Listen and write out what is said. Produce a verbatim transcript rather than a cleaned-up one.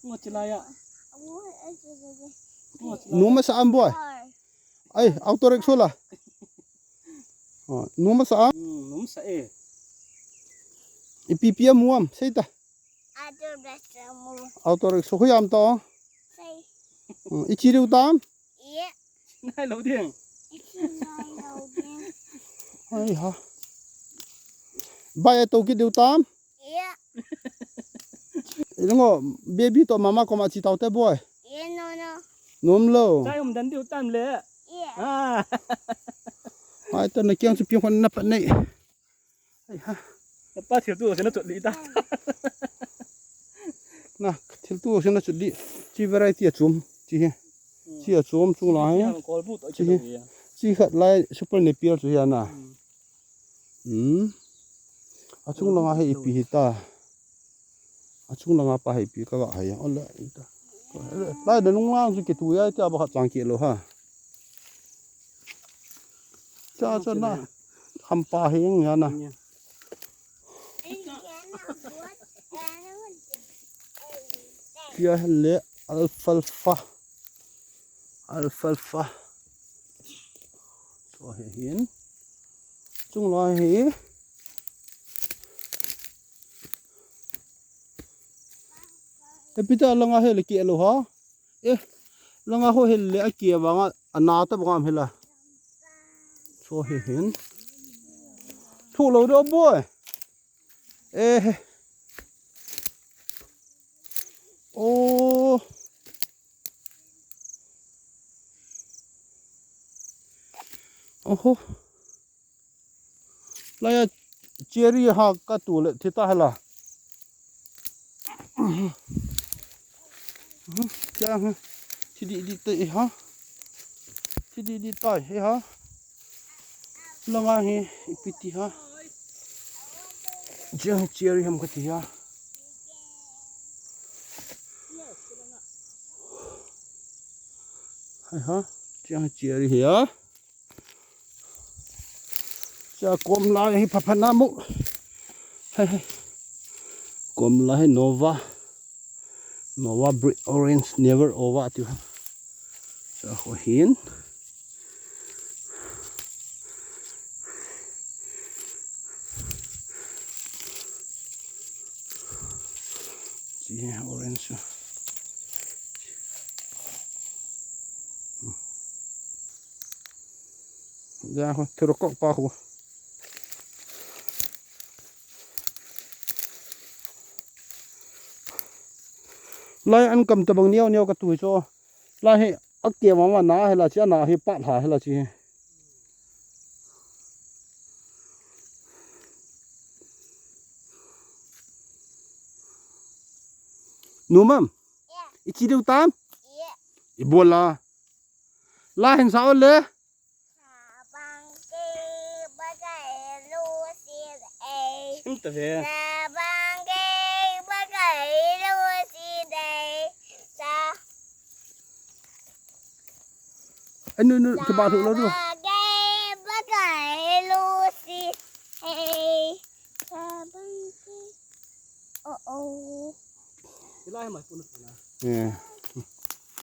Ngo chilai a. Ngo chilai. Numa sa am boy. Ai, auto rickshaw la. Oh, numa sa am. Hmm, numa sa e. Ipi pi amu am, sei ta. Auto rickshaw mu. Auto rickshaw hui am to. Sei. Hmm, ichi riu tam. Ie. Nai lo ding. Ichi nai lo ding. Ai ha. Bai to ki diu tam. Ie. Ilungo, baby to mama koma chi tau te boy. Ie, no, no. Nom lo. Chai um dan diu tam le. Ie. Ah. Ai to na kiang chu pi khon na pat nei. Ai ha. Na pa thil tu se na chut li ta. Na thil tu se na chut li. Chi variety a chum. Chi he. Chi a chum chung la he. Kol bu to chi he. Chi khat lai super napier chu hi ana. Hmm. A chung langa hi ipi hi ta. A chung langa pa hi ipi ka ga hai. Ole ta. Lai da nung lang chu ki tu ya ta ba khat chang ki lo ha. Cha cha na. Hampa hi eng ya na. Kia le alfalfa. Alfalfa. Chu hi hin. Chung lai hi. E pi ta langa hi le ki lo ha. Eh, langa ho hi le a ki vanga ana ta banga hi la. Chu hi hin. Thu lo do boy. Eh. Oh. Oho. Laya cherry ha ka tu le thita hala. Kya ha? Thi di di te ha. Thi di di tai he ha. Langa hi ipi ti ha. Jeng cherry ham ka ti ha. Hai ha. Jeng cherry hi ha. Cha kom lai hi pha pha na mu. Hai hai. Kom lai hi Nova. Nova breed orange never over tiu. Cha ho hin. Chi orange. Ja ho, thurkok pa ho. Lai an kam tabang niau niau ka tu hi chu. Lai hi a ke ma ma na hi la chi, ana hi pat ha hi la chi. Numam. Ichi diu tam? Ibola. La hin sao le. Sim ta ve. Anu nu ke ba thu lo du. Oh oh. Ilai mai pun na. Eh.